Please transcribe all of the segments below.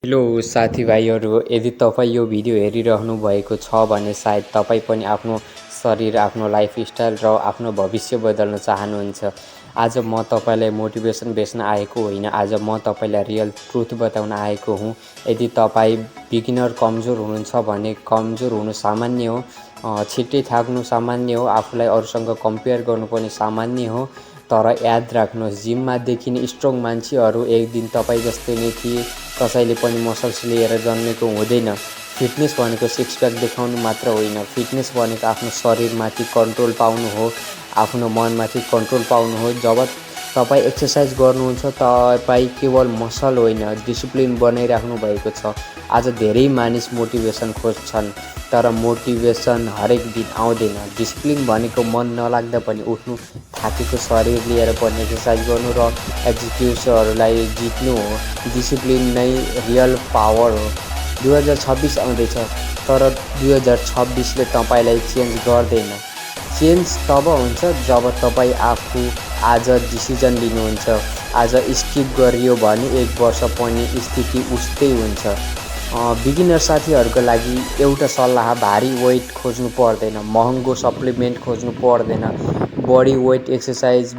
Hello साथीभाइहरू, यदि तपाईँ यो भिडियो हेरिरहनु भएको छ भने सायद तपाईँ पनि आफ्नो शरीर, आफ्नो लाइफस्टाइल र आफ्नो भविष्य बदल्न चाहनुहुन्छ। आज म तपाईँलाई मोटिभेसन बेच्न आएको होइन, आज म तपाईँलाई रियल ट्रुथ बताउन आएको हुँ। यदि तपाईँ बिगिनर कमजोर हुनुहुन्छ भने कमजोर हुनु सामान्य हो, छिट्टै थाक्नु सामान्य हो, आफूलाई अरूसँग कम्पेयर गर्नु पनि सामान्य हो। तर याद राख्नुहोस्, जिममा देखिने स्ट्रङ मान्छेहरू एक दिन तपाईँ जस्तै नै थिए। कसैले पनि मसल्स लिएर जन्मेको हुँदैन। फिटनेस भनेको सिक्स प्याक देखाउनु मात्र होइन, फिटनेस भनेको आफ्नो शरीरमाथि कन्ट्रोल पाउनु हो, आफ्नो मनमाथि कन्ट्रोल पाउनु हो। जब तपाईँ एक्सर्साइज गर्नुहुन्छ तपाईँ केवल मसल होइन, डिसिप्लिन बनाइराख्नु भएको छ। आज धेरै मानिस मोटिभेसन खोज्छन्, तर मोटिभेसन हरेक दिन आउँदैन। डिसिप्लिन भनेको मन नलाग्दा पनि उठ्नु, थाकेको शरीर लिएर पनि एक्सर्साइज गर्नु र एक्जिक्युसहरूलाई जित्नु हो। डिसिप्लिन नै रियल पावर हो। 2026 आउँदैछ, तर 2026ले तपाईँलाई चेन्ज गर्दैन। चेन्ज तब हुन्छ जब तपाईँ आफू आज डिसिजन लिनुहुन्छ। आज स्किप गरियो भने 1 वर्ष पनि स्थिति उस्तै हुन्छ। बिगिनर साथीहरूको लागि एउटा सल्लाह, भारी वेट खोज्नु पर्दैन, महँगो सप्लिमेन्ट खोज्नु पर्दैन। Body weight exercise,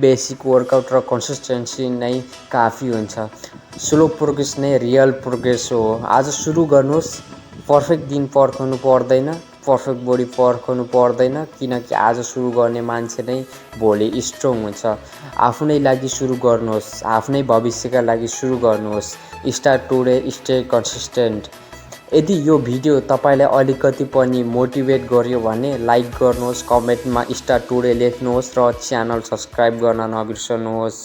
basic workout र कन्सिस्टेन्सी नै काफी हुन्छ। स्लो प्रोग्रेस नै रियल प्रोग्रेस हो। आज सुरु गर्नुहोस्। पर्फेक्ट दिन पर्खनु पर्दैन, पर्फेक्ट बडी पर्खनु पर्दैन, किनकि आज सुरु गर्ने मान्छे नै भोलि स्ट्रङ हुन्छ। आफ्नै लागि सुरु गर्नुहोस्, आफ्नै भविष्यका लागि सुरु गर्नुहोस्। Start today, stay consistent. यदि यो भिडियो तपाईँलाई अलिकति पनि मोटिभेट गर्यो भने लाइक गर्नुहोस्, कमेन्टमा स्टार्ट टुडे लेख्नुहोस् र च्यानल सब्सक्राइब गर्न नबिर्सनुहोस्।